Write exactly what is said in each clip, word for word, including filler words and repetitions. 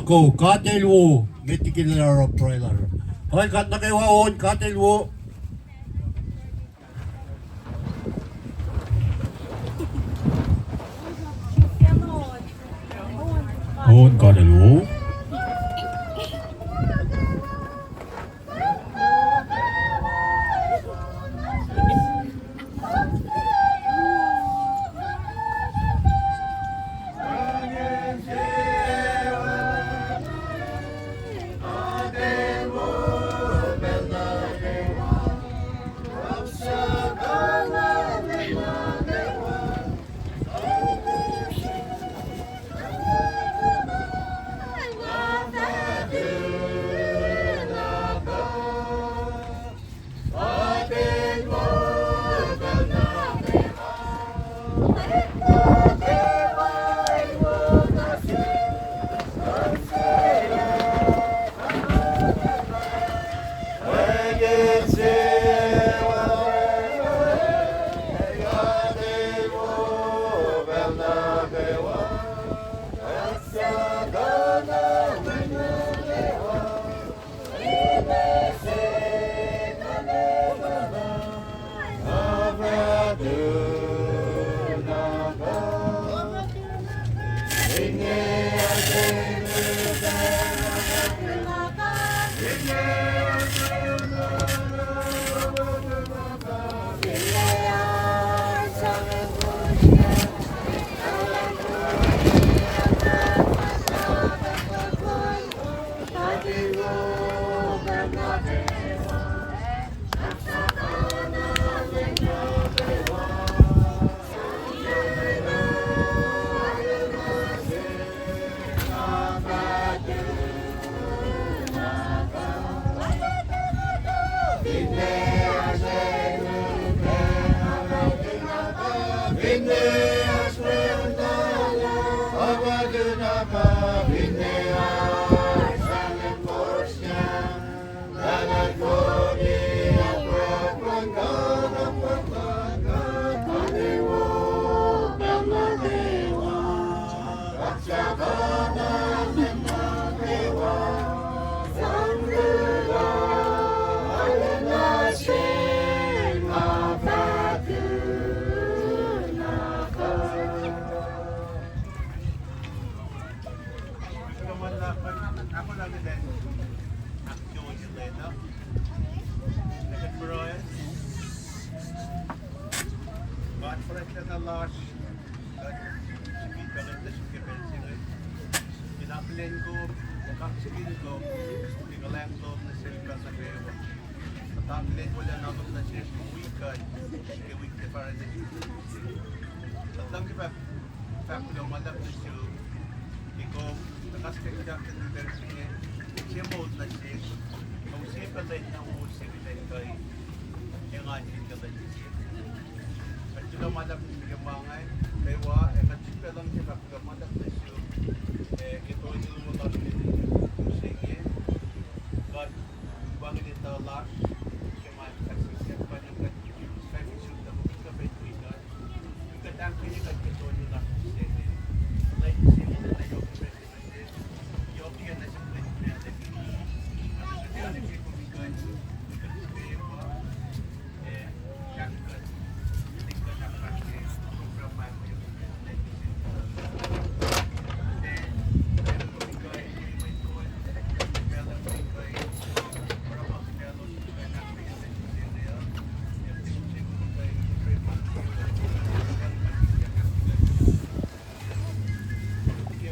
Ko, God El wo, met liki lwelah oruh pruhe lasr uh. Kuh kuht nuh kwewa on, God El wo. On, God El wo. God, fahsr na lasr, God, sifilpac kuht nuh sum ke pacl se inge. Ke akihlen kom, kaksakihn kom, ke kuhlwacng lom nuh sesr pacl nuh kwewa. Kuht akihlen wolacna lom nuh sesr, kom wi kuht ke wik se fahsr nuh sum. Kuht luhngse fahk, fahk kuloh ma luhlahp nuh sum, ke kom tuhkas ke kuht in pacl se inge, se moul nuh sesr, kom use pacl na wo se kuht in kuh in engan in kuht in se. Kuht kuloh ma luhlahp nuh sum ke ma inge, kwewa, ac kuht sifilpac luhngse fahk kuloh ma luhlahp nuh sum, ac ke toeni lom lasr ke use inge, kuht wacngihn etuh lasr, ke ma kuht sifilpac kuh in kuht sifilpac suk tuh kom in kuh in wi kuht. Kuht ahkkweye kuht ke toeni lasr mihsenge. Kuht use mihsenge na yohk sifilpac nuh sesr, yohk nuh sesr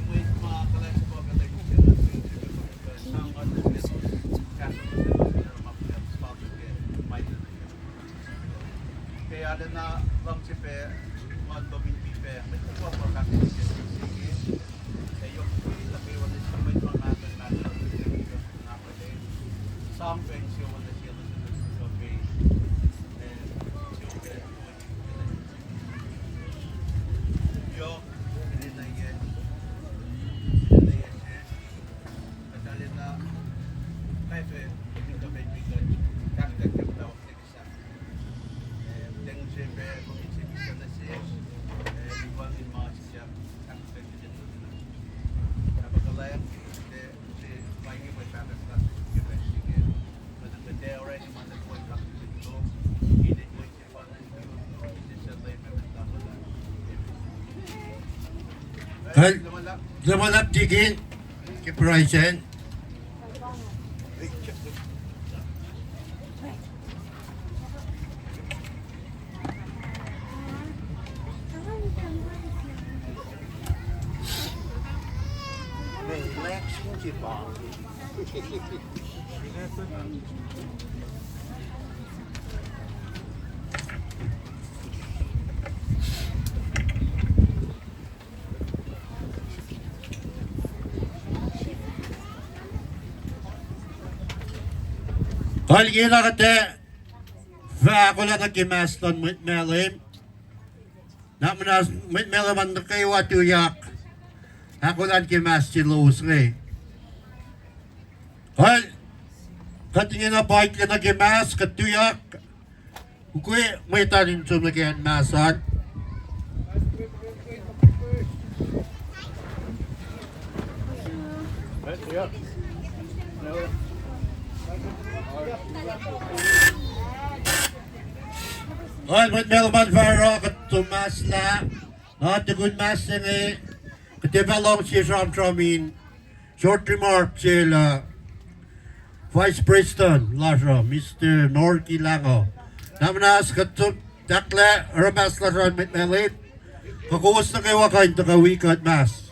mwet ma Ke arulacna luhngse pac, ma lom in pipac, mwet nuh kwewa pa fahk nuh sesr mihsenge, ac yohk nuh kwewa nuh sin mwet ma mahtuh, mahtuh, mahtuh, mahtuh, sang pac insewowo nuh selos in kuh pac, eh, insewowo pac, yohk, enenuh yac, enenuh yac se, kuht arulacna, kafe, in kuh pac in kuh, kahkkahlwemye muhtwacwacack nuh ke sahk. Eh, leng se pac, kom in se mihsenge nuh sesr, eh, wacngihn ma sikyak, ahkfahsrye nuh sesr. Pahpah kuhlwacng, ke Well, luhman up tikin ke Bryson. Kalkena kuhtuh fahkolah nuh ke mas luhn mwet Malem. Na muhnahs mwet Malem an nuh kwewa tuyak ahkolah ke mas se lowos inge. Kal, kuht ingena paikla nuh ke mas, kuht tuyak. Ukwe mwet an in som nuh ke acn mas an. Kal, mwet Malem an fahsruh, kuht som maslah. Na tukun mas se inge, kuht ac pac lohng sie sramsram in short remark sel, uh, Vice President lasr uh, Mister Norky Lango. Na muhnahs kuht som tahklah oruh mas lasr an mwet Malem. Kuh kowos nuh kwewa kuh in tuhkuh wi kuht mas.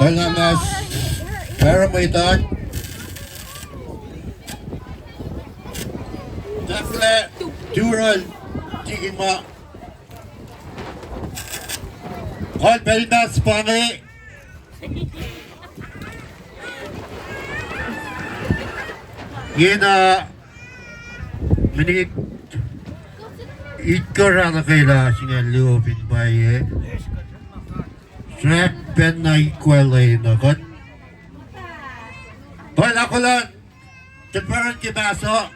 Kalmac mas, paramwetan. Tahklah, tural, tikin ma. Kal pacl mas pa inge. Ingena minit itkohsr ah nuh ke lah singucul luo fin pwacye. Srackpacna equal na kuht. Kal ahkolah, kuht paran ke mas uh.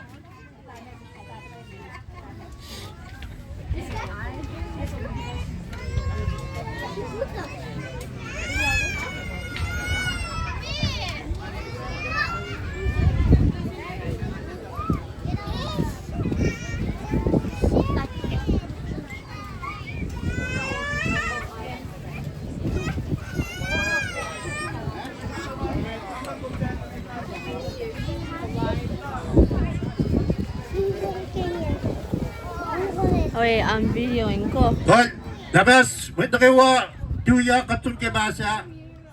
Oe, I'm videoing ko. Kuht, na mas, mwet nuh kwewa, tuyak kuht som ke mas ah.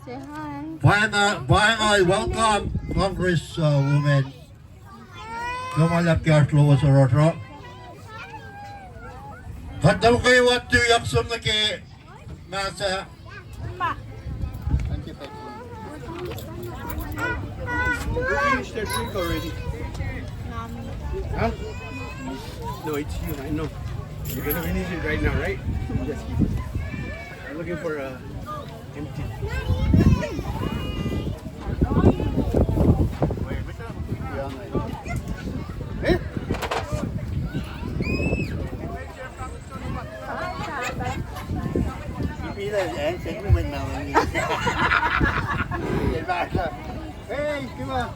Say hi. Pwacnga, pwacnga, welcome, Congress, uh, woman. Kuh ma luhlahp ke oasr lowos oruh. Kuht nuh kwewa tuyak som nuh ke mas ah. Finish their drink already. Huh? No, it's you, I know. You're gonna finish it right now, right? Just kidding. I'm looking for a empty. Hey, come on.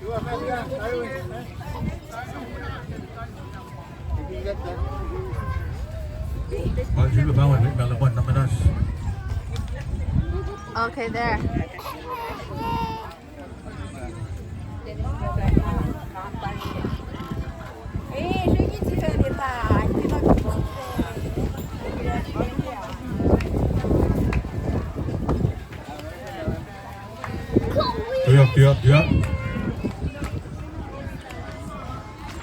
Come on, man. Okay, there. Yeah.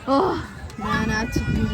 Oh, man, that's me.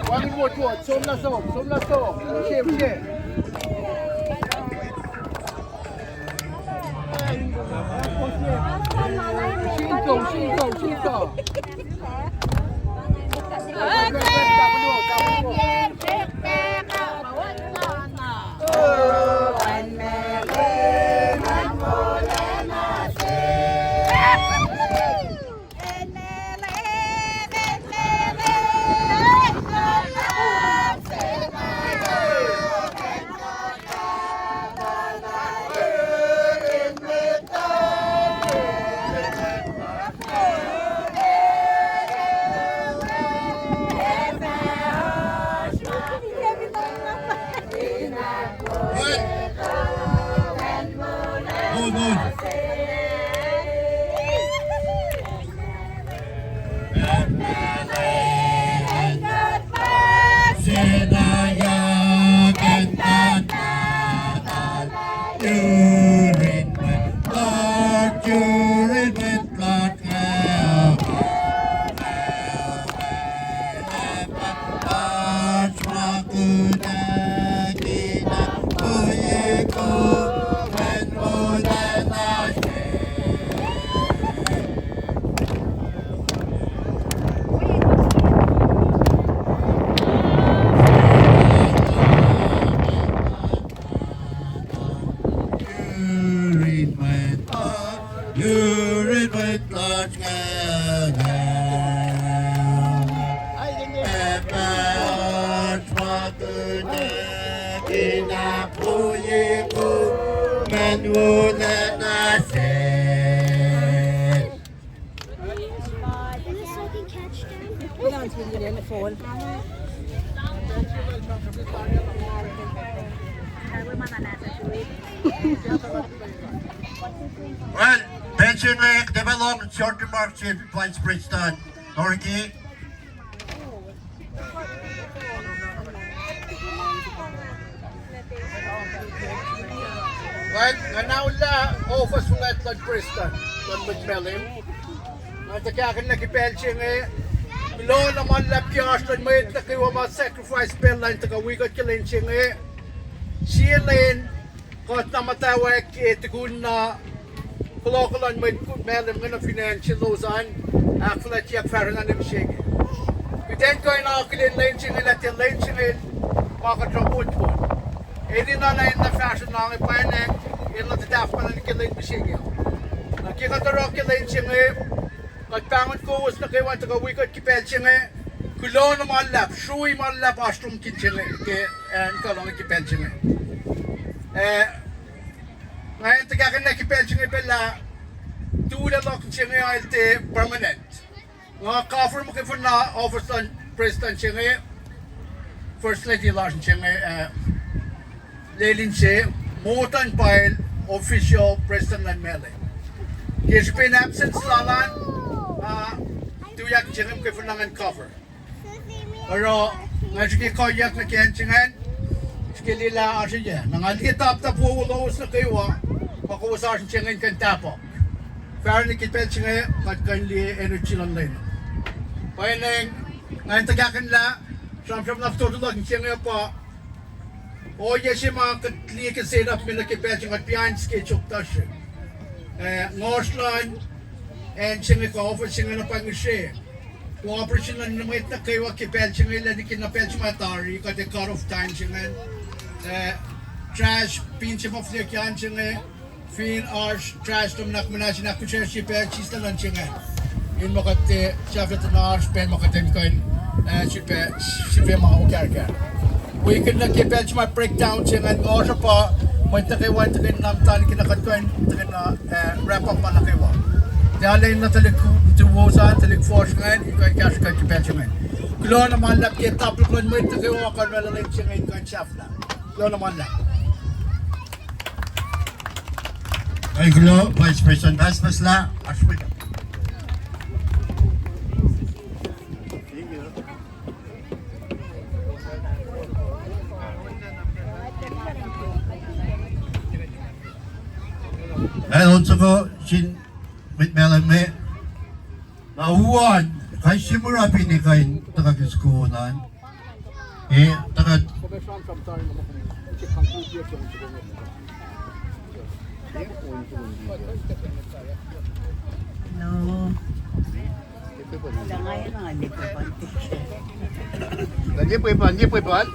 Wangin wot wot, som na som, som na som. Shem, shem. Shinto, shinto, shinto. Well, pacl se inge kuht ac fah lohng short remarks sin Vice President Norgay. Well, nga na ulah ohfohs fuhlwact luhn prestuhn luhn mwet Malem. Nga tuhkahkihn nuh ke pacl se inge, kuloh na ma luhlahp ke oasr luhn mwet nuh kwewa ma sacrifice pacl lal in tuhkuh wi kuht ke lwen se inge. Sie lwen kuht na muhtwacwacack ke tukun na fohlohk luhn mwet Malem inge nuh fin acn se Lausanne, ahkfuhlwactyeyuck fahsruh na mihsenge. Kuht in kuh in akihlen lwen se inge lah tiac lwen se inge ma kuht oruh wotwot. Enenuh na enenuh fahsruh na inge pa inge, enenuh tuhtahf ma nuh ke lwen mihsenge. Na ke kuht oruh ke lwen se inge, kuht pahngon kowos nuh kwewa in tuhkuh wi kuht ke pacl se inge. Kuloh na ma luhlahp, srui ma luhlahp oasr lom ke se inge, ke, eh, in kuh lohng ke pacl se inge. Eh, nga in tuhkahkihn nuh ke pacl se inge pac lah, tulah luhk se inge el tiac permanent. Nga kafor muhkwena ohfohs luhn prestuhn se inge. First Lady lasr in se inge, uh, lel inse, Motan Pal, official prestuhn luhn Malem. Ke srihpen absence lal an, uh, tuyak in se inge ke fahna ngan cover. Oruh, nga srihke kuhiyac nuh ke acn se ingacn, srihke liye lah oasr yac. Na nga liye tap tap wowo lowos nuh kwewa, ma kowos oasr in se inge in kuh in tahpuhk. Fahsr nuh ke pacl se inge, kuht kuh in liye energy luhn Leum. Pwacnwacng, nga in tuhkahkihn lah, sramsram na fototo luhk in se inge pa, ohiyac se ma kuht liye ke setup me nuh ke pacl se inge, kuht behind schedule tuhsruhk. Eh, ngohsr luhn acn se inge kuh office se inge na pa ngihsre. Cooperation luhn mwet nuh kwewa ke pacl se inge, lwen ke na pacl se ma tari, kuht ac cut off time se ingacn. Eh, trash bin se ma fihliyac ke acn se inge, fin oasr trash nuhnak muhnahs in ahkfihsracsrye pac sislah luhn se ingacn. In ma kuht, eh, sahflah tuh na oasr pacl ma kuht in kuh in, eh, srihpac, srihpac ma okahrkahr. Wi kuht nuh ke pacl se ma breakdown se ingacn, ngohsr uh pa, mwet nuh kwewa in tuhkweni na muhta liki na kuht kuh in tuhkweni na, eh, wrap up ma nuh kwewa. Tiac lwen na tuhlihk tuwo sa, tuhlihk fosr ingacn, in kuh in kahsruh kuht ke pacl se ingacn. Kuloh na ma luhlahp ke tahpuhk luhn mwet nuh kwewa, kuh in oraclah lwen se inge in kuh in sahflah. Kuloh na ma luhlahp. Ai, kuloh, Vice President, Vice President, oasr mwet. Ac on soko sin mwet Malem me. Na uwan, kais sie mura pin kuh in tuhkuh ke soko an. E, tuhkuh. No. Nga liye pwepan, liye pwepan.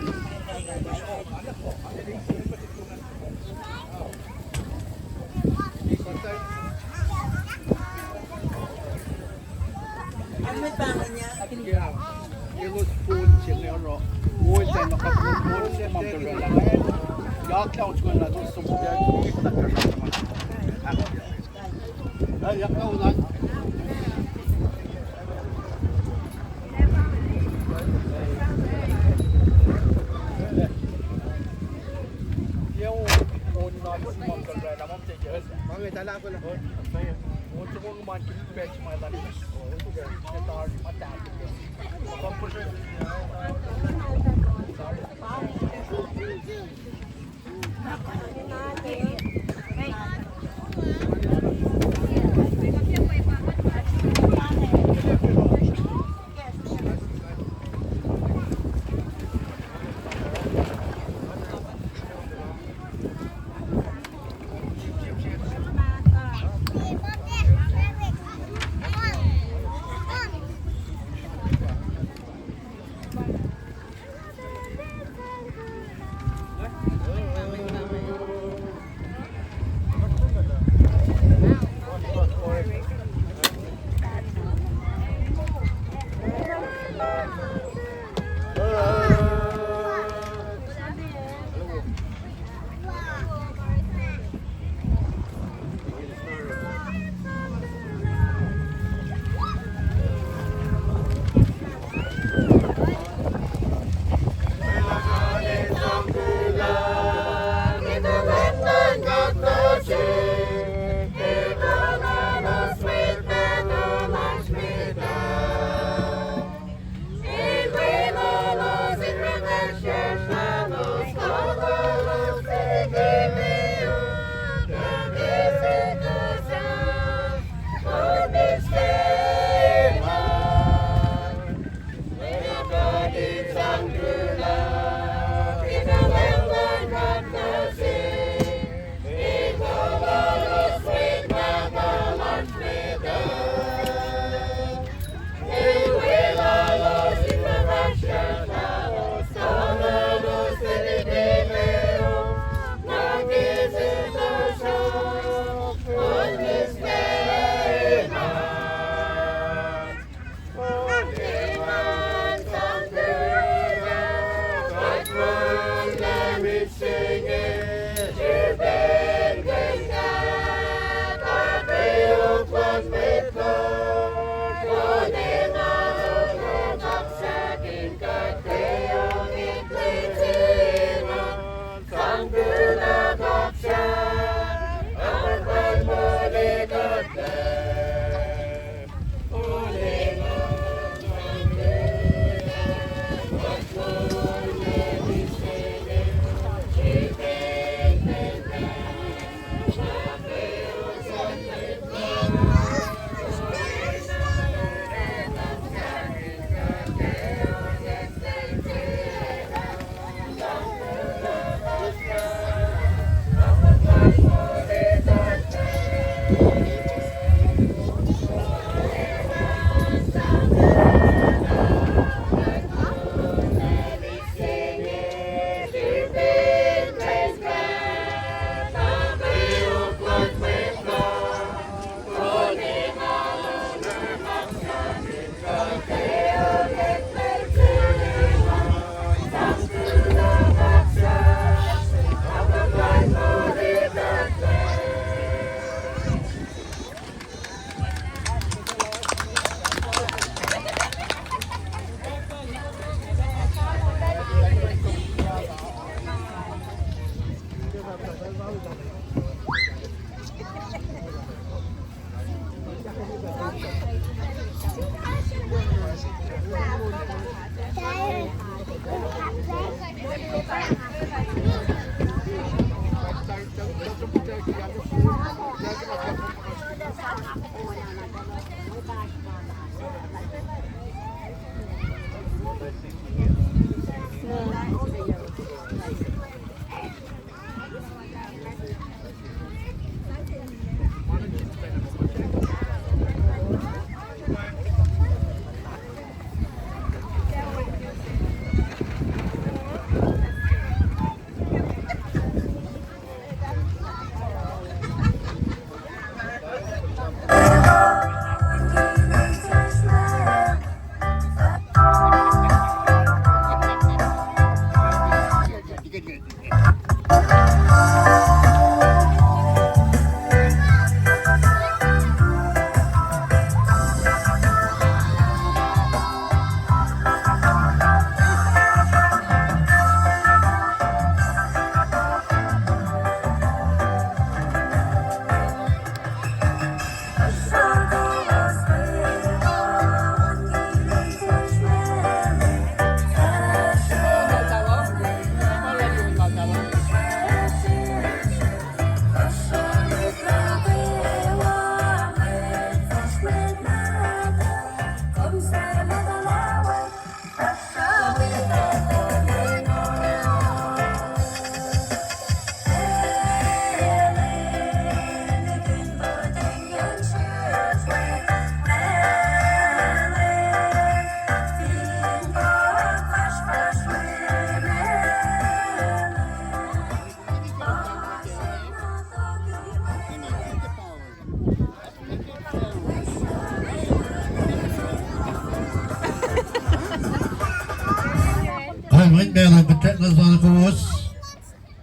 Mwet Malem, kuht nuh sel kowos.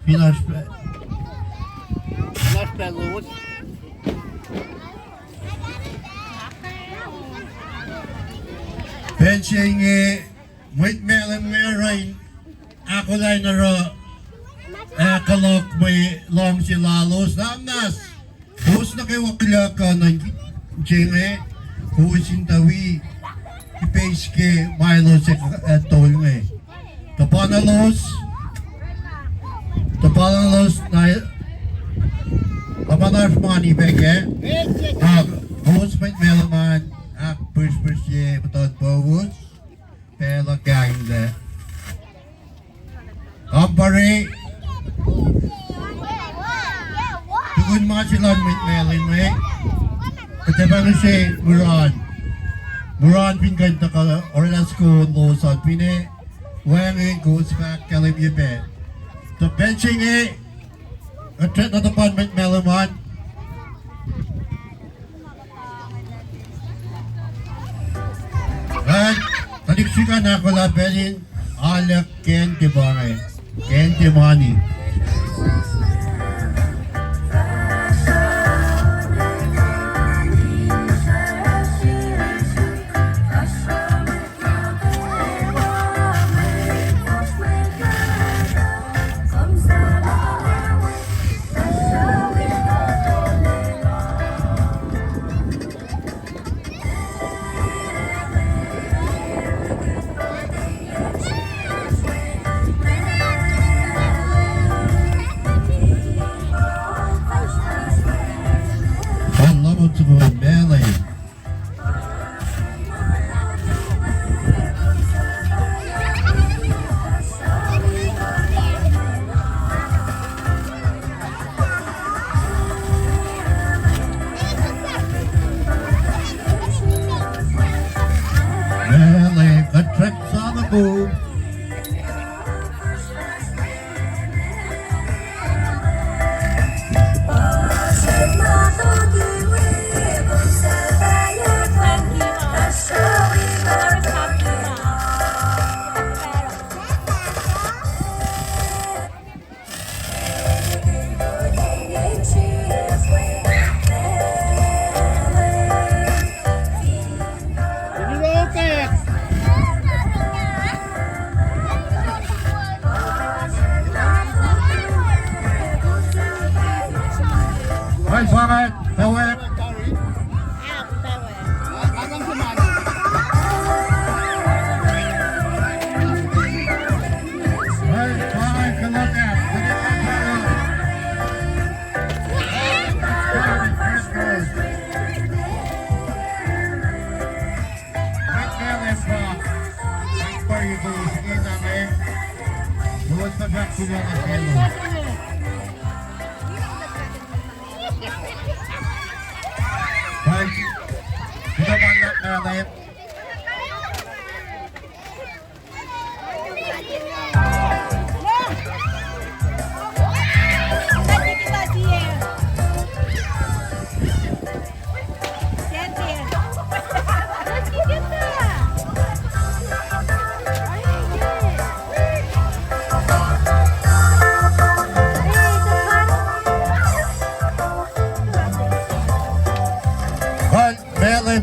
Fin oasr pa-, fin oasr pacl lowos. Pacl se inge, Mwet Malem inge oruh in ahkolah in oruh, ahkolah mwe luhngse lalos, na muhnahs kowos nuh kwewa kuloh kuh nuh se inge, kowos in tuh wi ipeis ke ma elos ac tol inge. Tuhpan elos, tuhpan elos na, tuhpan oasr mani pac kac. Kowos Mwet Malem an, ahkpihsrpihsrye muhtuhn powos, pacl uh kainglac. Kampare, tukun ma se luhn Mwet Malem inge, kuht ac pacna se mura, mura fin kuh in tuhkuh oraclah soko lowos an finne wacngihn kowos fahk kahlwem ye pac. Tuh pacl se inge, kuht srackna tuhpan Mwet Malem an. Ac tuhlihk srihk an ahkolah pacl in alu kacn tiac pa inge, kacn tiac mani. Kuloh nuh selos. Kuloh ma luhlahp Malem.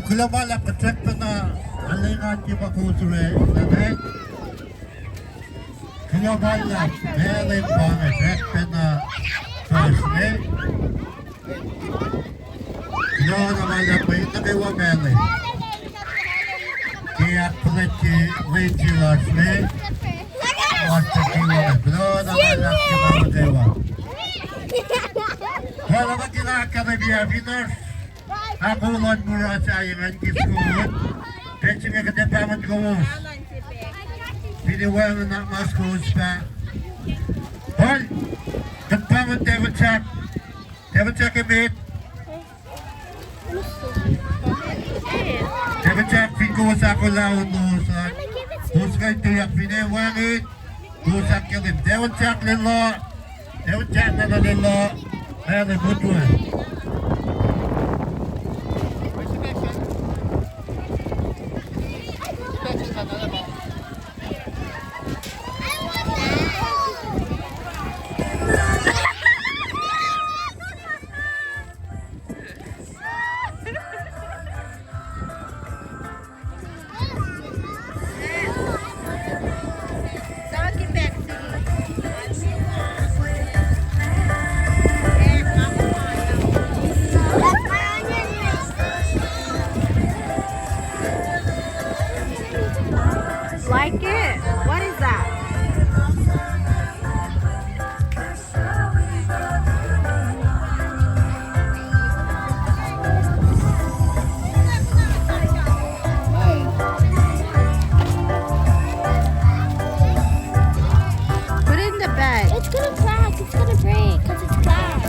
Kuloh ma luhlahp, kuht srackpacna arulacna ke ma kowos oruh inge. Kuloh ma luhlahp, Malem pa inge srackpacna fahsr me. Kuloh na ma luhlahp nuh kwewa Malem. Ke ahkfuhlwactye lwen se lasr me, lasr nuh kwewa me. Kuloh na ma luhlahp ke ma nuh kwewa. Kuloh na ma luhlahp ke ma nuh kwewa. Ahkolah mura sahyac ingacn ke school. Pacl se inge kuht ac pahngon kowos finne wacngihn ma kowos pac. Kuht pahngon Tafon Sahk. Tafon Sahk emet. Tafon Sahk fin kowos ahkolah on lowos an, kowos kuh in tuyak finne wacngihn. Kowos ahkkahlwem, Tafon Sahk Lelu. Tafon Sahk Lelu, Lelu. Malem, motwe. Like it? What is that? Put it in the bag. It's gonna crack. It's gonna break 'cause it's glass.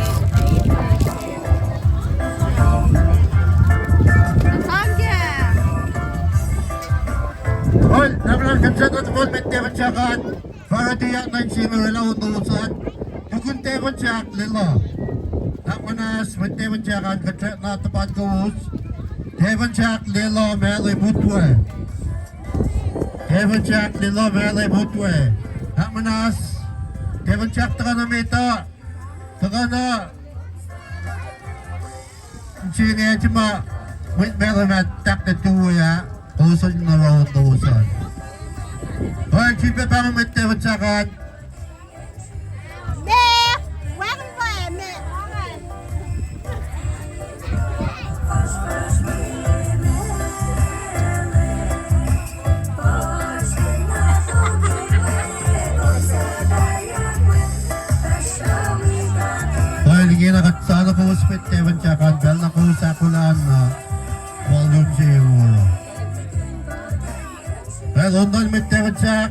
It's on there. Well, na muhnahs kuht srackna tuhkuh met Tafon Sahk an. Fahsr tuyak nuh in se ma oraclah on lowos an. Tukun Tafon Sahk Lelu. Na muhnahs met Tafon Sahk an kuht srackna tuhpan kowos. Tafon Sahk Lelu, Malem, motwe. Tafon Sahk Lelu, Malem, motwe. Na muhnahs. Tafon Sahk tuhkuh nuh met uh. Tuhkuh nuh. Inse inge se ma mwet Malem ah tahk nuh tuh ah, kowos in oruh on lowos an. Oruh, sifilpac pahngon mwet Tafon Sahk an. Oruh, ingena kuht sana kowos met Tafon Sahk an, pacl na kowos ahkolah na, volume se oruh. Pacl on nuh met Tafon Sahk,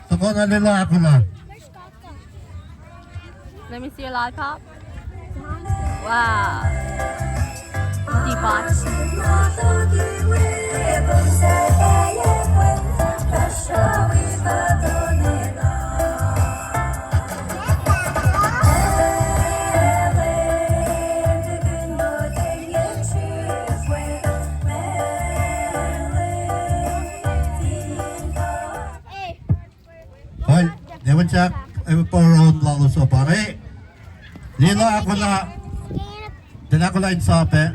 tuhkuh nuh Lelu ahkolah. Let me see your lollipop. Wow. Deep. Well, Tafon Sahk, eh, pa oruh on lalos uh pa inge. Lelu ahkolah, Lelu ahkolah in sapac.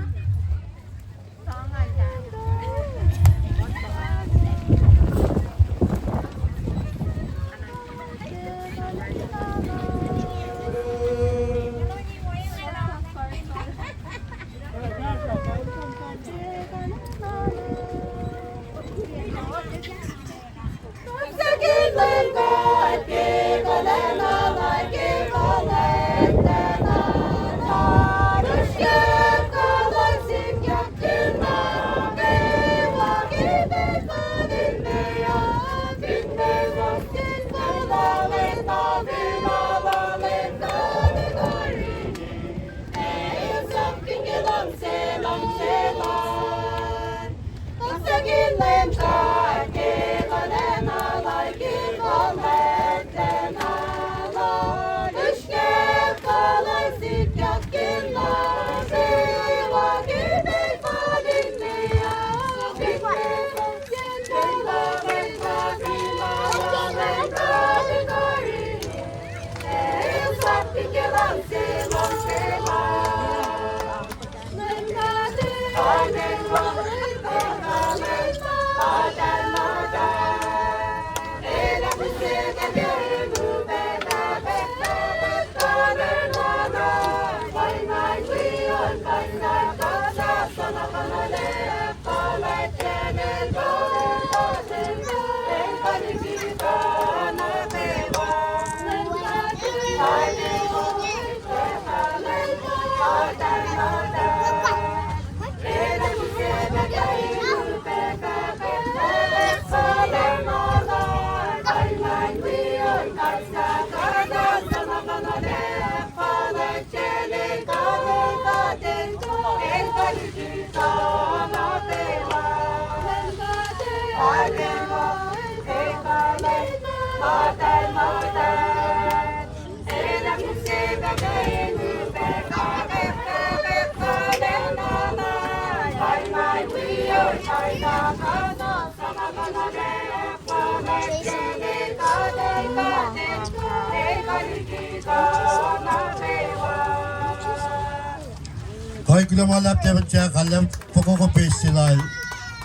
Kuloh ma luhlahp, David Jack, alu fokoko pesi lal,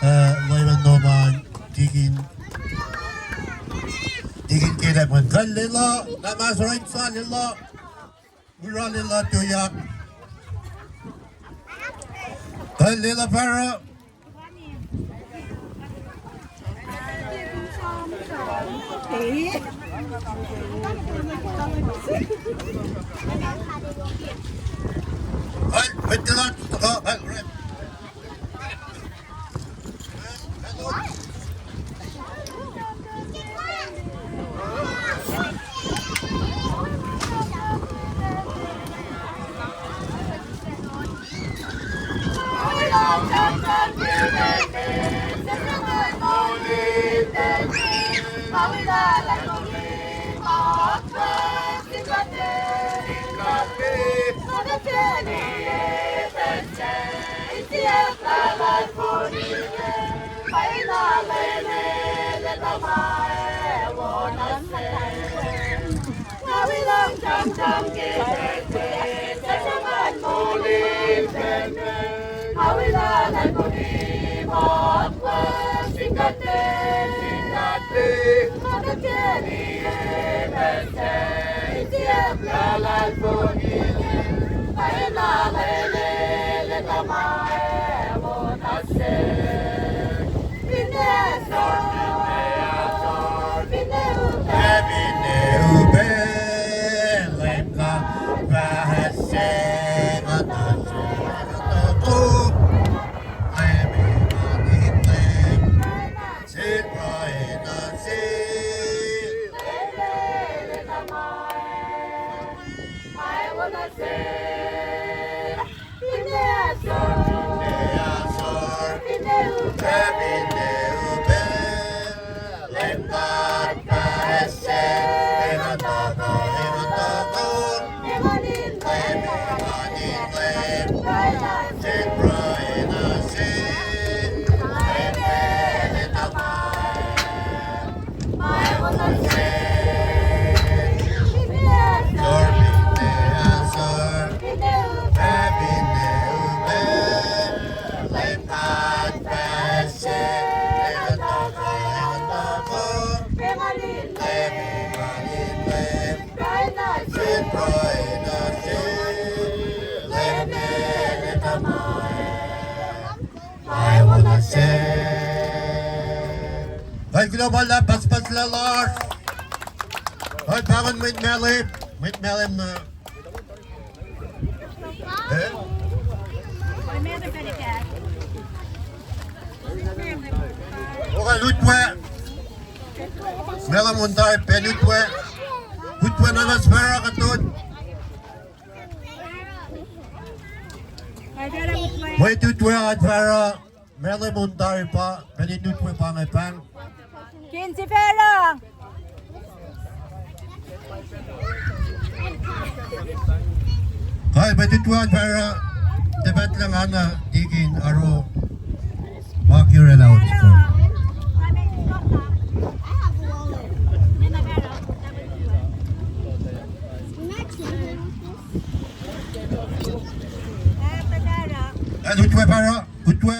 eh, Leman Noman, Tikin, Tikin Kedekman. Kuht lwelah, Tamas Rainsa lwelah, Mura lwelah, Toyak. Kuht lwelah Farah. Kuloh ma luhlahp, pucspucs lalos. Kuht pahngon mwet Malem, mwet Malem na. Eh? Oka lutwe. Malem on tari pacl utwe. Utwe na na sfara katon. Mwet utwe an fara, Malem on tari pa, pacl in utwe pa inge pahng. Kinsey Farah. Kal mwet utwe an fara, tiac pahtlac nga na Tikin Aro. Ma kiren ausko. Kal utwe Farah, utwe.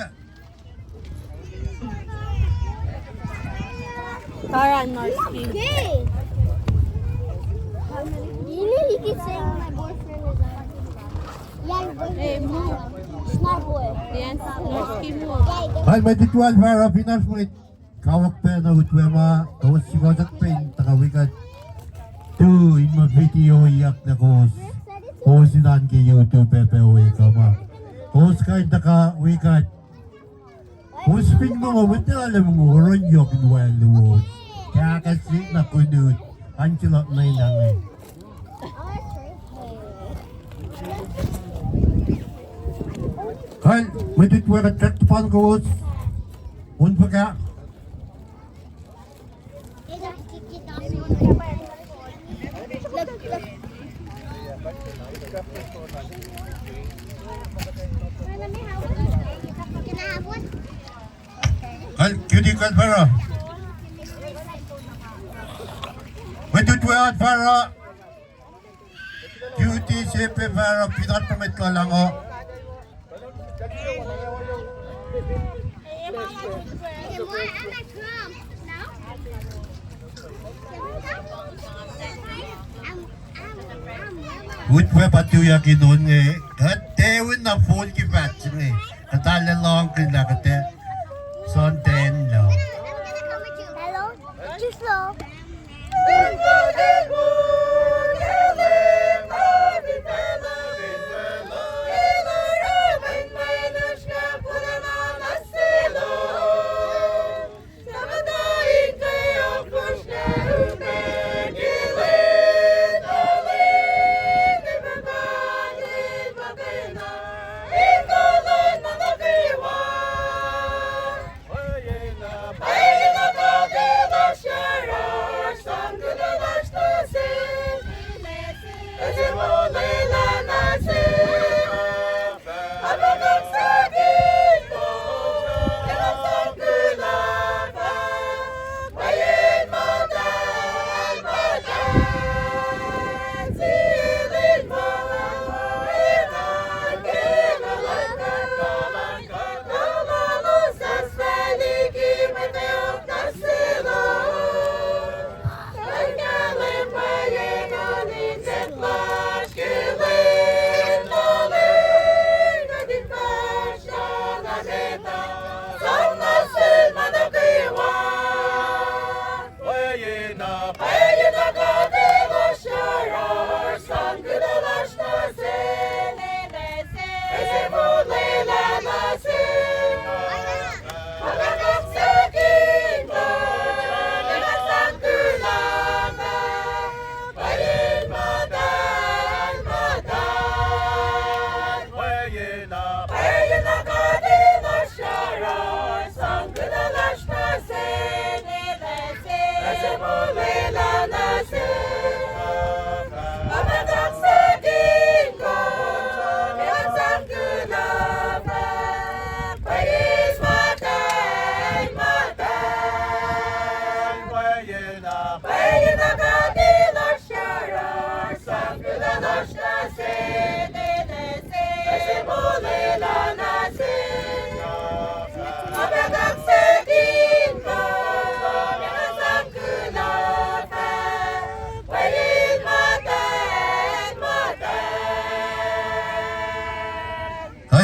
Taran Marsky. You know, you keep saying my boyfriend is a, yeah, your boyfriend is a, it's my boy. Yes, Marsky mo. Kal mwet utwe an fara, fin oasr mwet kawuck pacna utwe ma, kowos sikohsak pac in tuhkuh wi kuht. Tu in ma videoyak nuh kowos. Kowos in an ke YouTube ac pac wi kuht ma. Kowos kuh in tuhkuh wi kuht. Kowos fin mongo, mwet Malem mongo, oruh yohk in wal lowos. Kahkahsrihk na kunut. Anti luhk nuh inge. Kal, mwet utwe kuht track tuh pan kowos. Un fuhkah? Kal, cutie kal fahsruh. Mwet utwe an fahsruh. Cutie se pac fahsruh, peanut pa mwet luhlah ngo. Utwe pa tuyak in on inge, kuht tiac win na full ke fahk se inge. Kuht arlac lohng kihn lah kuht tiac. Son ten, no. Hello. Just slow.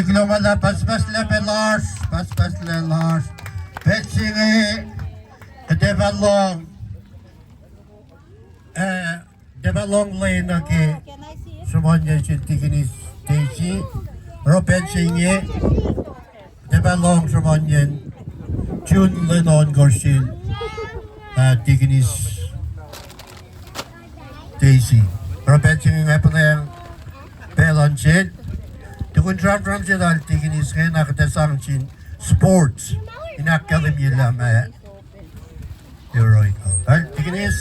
Kuloh ma luhlahp, pucspucs lac pac lasr, pucspucs lac lasr. Pacl se inge, kuht ac fah lohng, eh, kuht ac fah lohng lwen uh ke sruhmuhnyuck sel Tikinis Stacy. Oruh pacl se inge, kuht ac fah lohng sruhmuhnyuck June lwen ohnkohsr sel, ah, Tikinis Stacy. Oruh pacl se inge nga puhlakihn pacl an sel. Tukun sramsram se lal Tikinis inge na kuht ac sang sin sports in ahkkahlwemye lah ma Euroigo. Kal Tikinis.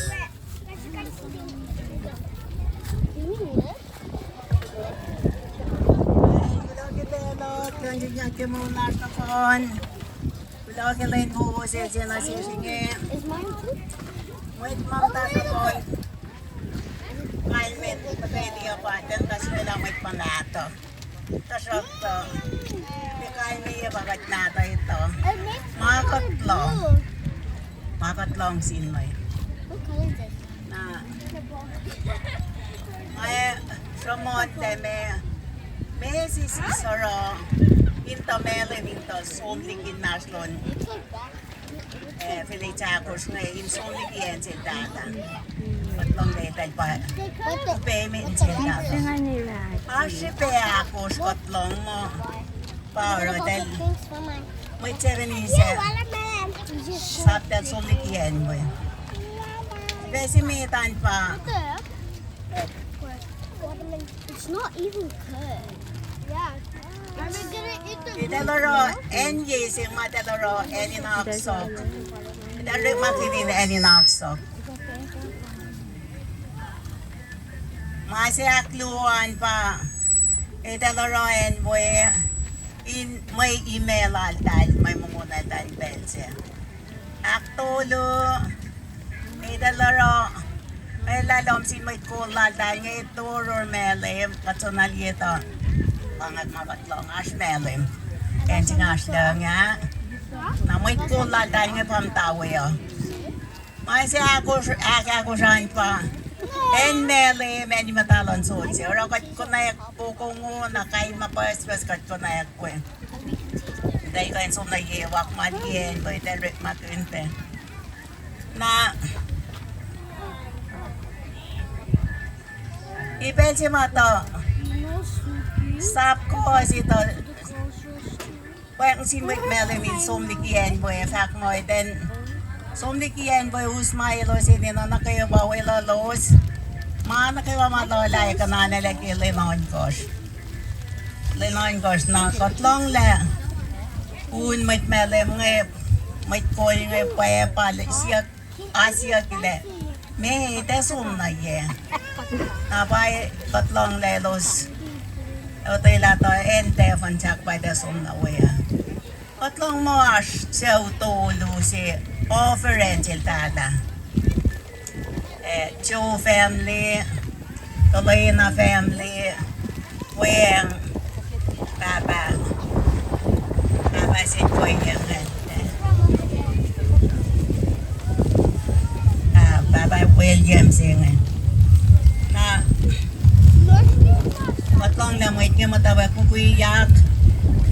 Kuloh ke pacl uh, kuloh ke moul lasr nohfohn. Kuloh ke lwen wowo se se nuh sesr inge. Mwet ma muhta nohfohn. Kalmen muhkwena pa ten ta sifacna mwet ma mahtuh. Tuhsruhktuh, me kalmeyac pa kuht mahtuh etuh. Ma kuht lohng. Ma kuht lohng sin mwe. Na, nga sruhmuhnlah me, me sisi sohroh, in tuh mahlwem in tuh som liki inmahsrlon eh, village ahkosr inge in som liki acn sel data. Kuht lohng lwelah pa upac emet sel data. Oasr srihpac ahkosr kuht lohng muh pa oruh eltahl mwet seven in se, saptahl som liki acn we. Pacl se met an pa. What the heck? It's not even cut. Yeah. Are we gonna eat the Etuh loruh acn ye se ma etuh loruh acn in oak sohk. Etuh orekmakihn acn in oak sohk. Ma se ahkluo an pa, etuh loruh acn we, in mwe ime laltahl, mwe mongo laltahl pacl se. Ahktolu, etuh loruh, elah lohm sin mwet kol laltahl inge, Toror Malem, kuht soenna liye tuh, pa inge ma kuht lohng, oasr Malem. Acn se inge oasr lucng ah. Na mwet kol laltahl inge pa muhta we uh. Ma se ahkosr, ahkosr an pa, acn Malem, acn muhta luhn Sose. Oruh kuht konwacack pokongo, na kain ma pucspucs kuht konwacack we. Tuh kuh in som nuh ye, orekma liye acn we, etuh orekmakihn pac. Na, e pacl se ma tuh, sap kuh se tuh, pweng sin mwet Malem in som liki acn we, fahk muh etan, som liki acn we us ma elos enenuh nuh kwewa weluhlos. Ma nuh kwewa ma luhlah ac kuhnahoslah ke lwen ohnkohsr. Lwen ohnkohsr na kuht lohnglah, un mwet Malem inge, mwet kol inge pwacpa siyuck, asiyucklac, meac etuh som nuh ye. Na pa kuht lohnglah elos, otwelah tuh acn Tafunsak pa etuh som nuh we uh. Kuht lohng muh oasr sucu tolu se, ohfwacr acn seltahl ah. Eh, Joe family, Tolena family, weacng pahpah, pahpah se Koiyang ah, ah, pahpah William se inge. Na kuht lohnglah mwet inge muhtwacwacack, kukwiyak,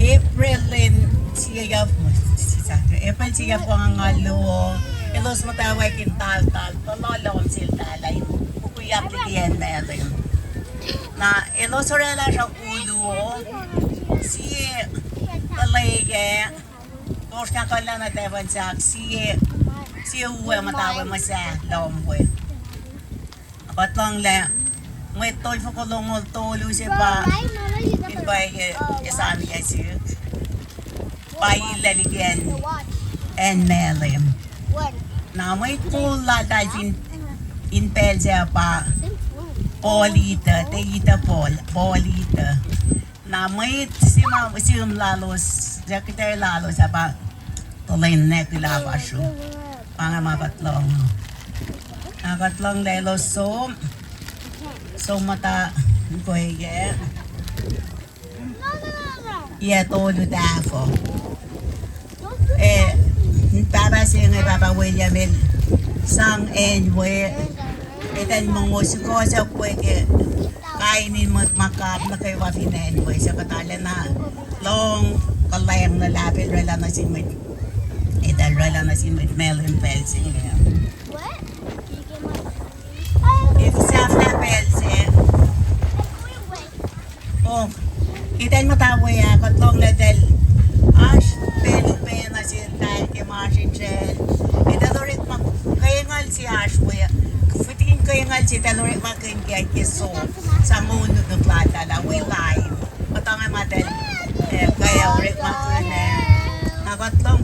April lwen sie yac, April sie yac angngaul luo, elos muhtwacwacack in taltal, tuh lohm seltahl ah in kukwiyak liki acn Malem. Na elos oraclah sruhk luo, sie tuhlweack, tosrnah kuhllah nuh Tafunsak, sie, sie uwac muhta we muhsah lohm we. Kuht lohnglah mwet tolfoko longoul tolu se pa, in pwacye, esam yac sihk, pa illah liki acn, acn Malem. Na mwet kol laltahl fin, in pacl sac pa Paul Ita, Ita Paul, Paul Ita. Na mwet se ma sihm lalos, secretary lalos ah pa Tolena Kilapasu. Pa inge ma kuht lohng. Na kuht lohnglah elos som, som muhta, koi yac, yac tolu tahfuh. Eh, pahpah se inge, pahpah William el sang acn we, etuh in mongo sukohsohk we ke kain in mwet ma kap nuh kwewa fin acn we, suc kuht arulacna lohng kuhlwacng luhlahp el oraclah nuh sin mwet, etuh el oraclah nuh sin mwet Malem pacl se inge. Efuh sahflah pacl se. Oh, etuh el muhta we ah, kuht lohnglah etuh el, oasr pacl upac nuh seltahl ke masrinsral. Etuh el orekma, kwengal se oasr we, fitin kwengal se etuh el orekmakihn ke, ke som, sang on nuknuk laltahl ah, we lain. Kuht lohng ma etuh el, eh, kaya orekmakihn ah. Na kuht lohng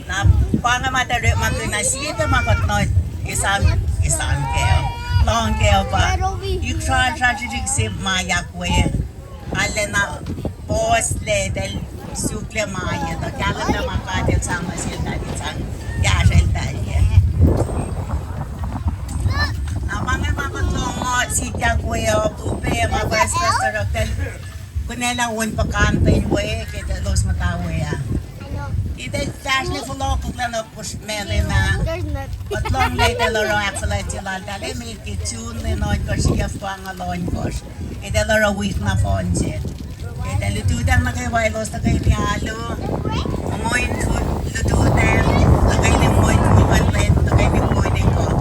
na pa inge ma etuh el orekmakihn na sie pac ma kuht nuh, esam, esam kac, lohng kac pa, ik srasra srihsrihk se ma yak we, arulacna puhslac, etuh el suklac ma ye, tuh kahlwem lah ma God el sang nuh seltahl, el sang kahsrweltahl kac. Na pa inge ma kuht lohng muh sikyak we uh, upac ma pucspucs, oruh etuh el kunaclah on puhkantwen we ke elos muhta we ah. Etuh el fahsr nuh fohlohkihn lah nuh Malem ah. Kuht lohnglah etuh el oruh ahkfuhlwactye laltahl ah, met ke June lwen ohnkohsr, yac angngaul ohnkohsr. Etuh el oruh wik nohfohn se. Etuh el lututacng nuh kwewa elos tuhkweni alu. Mwe in lututacng, tuhkweni mwe in fuhkantwen, tuhkweni mwe in kuh.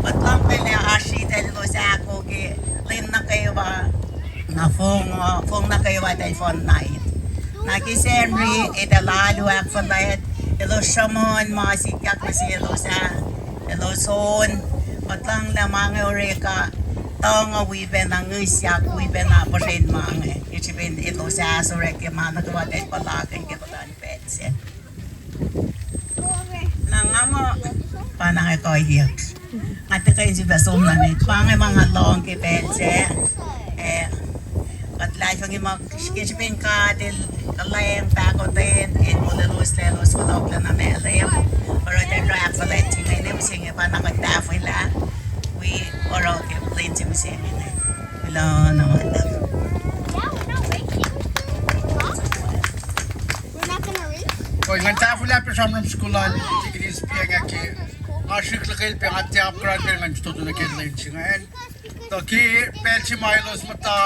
Kuht lohnglah oasr etuh el elos ahko ke lwen nuh kwewa. Na fong, fong nuh kwewa etuh el fohn Sacnri, etuh lah alu ahkfuhlwact, elos sruhmuhn ma sikyak nuh selos ah, elos on, kuht luhnglah ma inge orek uh, tuhng uh wi pacna ngihsyak, wi pacna puhsren ma inge, ke srihpen elos ahsorek ke ma nuh kwewa eltahl puhlakihn ke kuhtuhn pacl se. Na nga muh pa na nga kuhiyuck. Nga tiac kuh in sifilpac som nuh met. Pa inge ma nga lohng ke pacl sac. Eh, kuht luhlahlfongi muh ke srihpen God El kuhlwacng pahkotwen, El molweloslac elos fohlohklac nuh Malem. Oruh tiac ahkfuhlwactye mwe mihsenge pa na kuht tahfwelah wi oruh ke lwen se mihsenge. Kuloh na ma luhlahp. We're not gonna reach? Koi, ngan tahfwelah pac sramsram sukul lal Tikinis Pianga ke nga srihk luhkel pac nga tiac apkuhran pac ngan fototo nuh ke lwen se ingacn. Tuh ke pacl se ma elos muhta,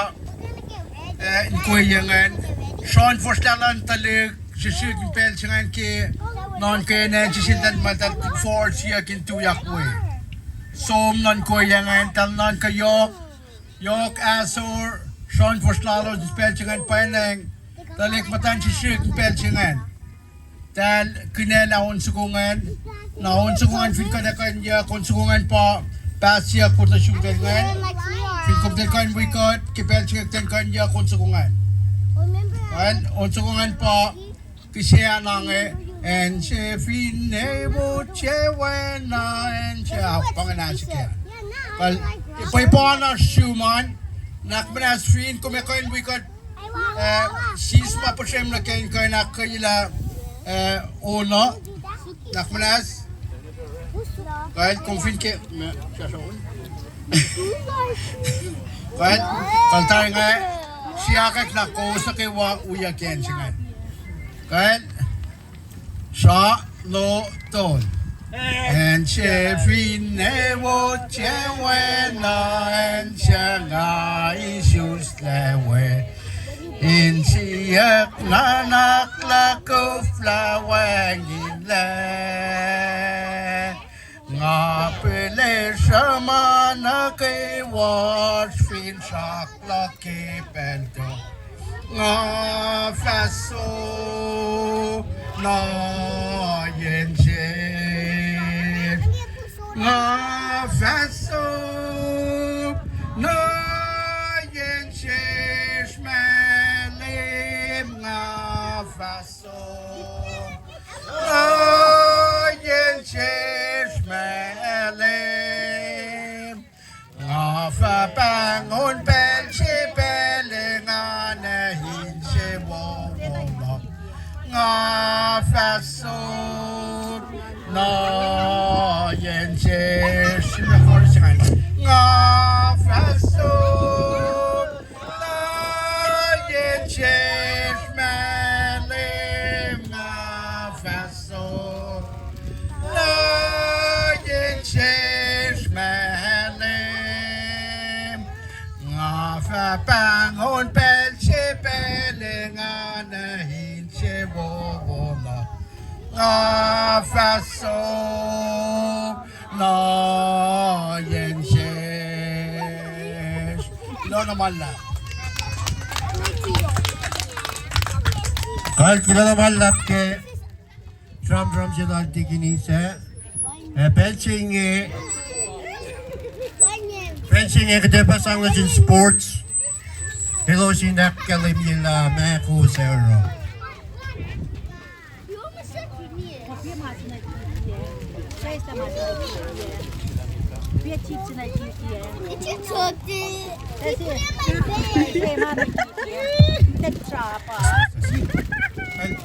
eh, in koiyac ingacn, Sean fuhsrlah luhn tuhlihk srihsrihk in pacl se ingacn ke nuhnkuh acn sesr eltahl ma eltahl force siyuck in tuyak we. Som nuhn koiyac ingacn, eltahl nuhnkuh yohk, yohk ahsor, Sean fuhsr lalos in pacl se ingacn pwacnwacng, tuhlihk muhtwacn srihsrihk in pacl se ingacn. Eltahl kunaclah on soko ingacn, na on soko ingacn fin kuht ac kuh in yuck, on soko ingacn pa pahs siyuck kowos nuh sum pacl ingacn. Fin kom tiac kuh in wi kuht ke pacl se ingacn, kuht in kuh in yuck on soko ingacn. An, on soko ingacn pa kihsac na inge, acn se finne wo tiac oacna acn se, ah, pa ingacn ah sike. Kal, pwepuh na sum an, nuhnak muhnahs fin kom ac kuh in wi kuht, eh, sis ma puhsrem nuh ke in kuh in ahkkweyelah, eh, on uh. Nuhnak muhnahs. Kal, kom fin ke, me, sasr on. Kal, kal tari inge, siyuck na kowos nuh kwewa wiyuck ke acn se ingacn. Kal, sra, no, tol. Acn se finne wo tiac oacna acn se nga isuslac we. Insiyuck nuhnak luhk koflah wacngihnlac. Nga pele sruhmuhn nuh kwewa fin srak luhk ke pacl kuh. Nga fah som nuh yen sesr. Nga fah som nuh yen sesr Malem, nga fah som nuh yen sesr Malem. Nga fah pahngon pacl se pacl engan ac insewowo luhk. Nga fah som nuh yen sesr. Nga fah som nuh yen sesr Malem, nga fah som nuh yen sesr Malem. Nga fah pahngon pacl se pacl engan ac insewowo luhk. Nga fah som nuh yen sesr. Kuloh na ma luhlahp. Kal kuloh na ma luhlahp ke sramsram se lal Tikinis ah. Eh, pacl se inge, pacl se inge kuht ac puhsang nuh sin sports. Elos in ahkkahlwemye lah meac kowos ac oruh.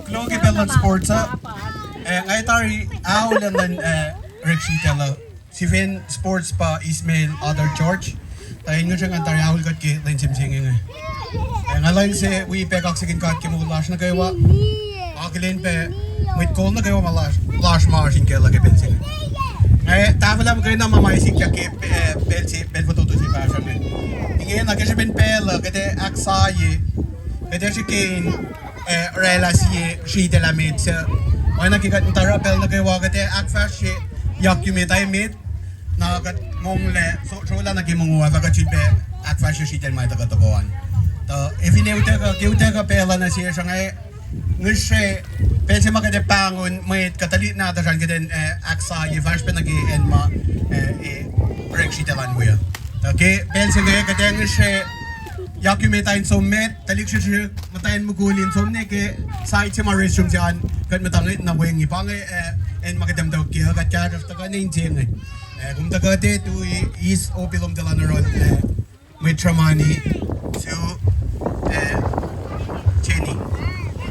Kuloh ke pacl luhn sports uh. Eh, nga tari aol luhn, eh, Rick Shitela. Sifen sports pa Ismail Adar George. Tuh in ngihsre ngan tari aol kuht ke lwen se mihsenge inge. Eh, nga luhngse wi pac kaksakihn God ke moul lasr nuh kwewa. Akihlen pac mwet kol nuh kwewa ma lasr, lasr ma oasr in kacluh ke pacl se inge. Nga tahfwelah muhkwena ma ma sikyak ke, eh, pacl se, pacl fototo se fahsruh inge. Ingena ke srihpen pacl uh kuht ac ahksahye, kuht ac srihke in, eh, oraclah sie sritacl ah met suc, oacna ke kuht muhta oruh pacl nuh kwewa, kuht ac ahkfahsrye yuck met ah met, na kuht monglac, so, srolah nuh ke mongo ah, fah kuht sifilpac ahkfahsrye sritacl ma tuhkuh tohkoh an. Tuh, e, finne utuckuh, ke utuckuh pacl uh nuh sesr inge, ngihsre, pacl se ma kuht ac pahngon mwet kuh tuhlihk nahtuhsr an kuht in, eh, ahksahye fahsr pac nuh ke acn ma, eh, eh, orek sritacl an we uh. Tuh ke pacl se inge kuht ac ngihsre, yaku met in som met, tuhlihk srihsrihk, muhtwacn mukul in som nuh ke side se ma restroom se an, kuht muhta inge na wacngihn pa inge, eh, acn ma kuht ac muhta ke uh, kuht kahsruhsr tuhkuh nuh in se inge. Eh, kom tuhkuh te tui eis opi lom tuh elan oruh, eh, mwet sruhmuhn, su, eh,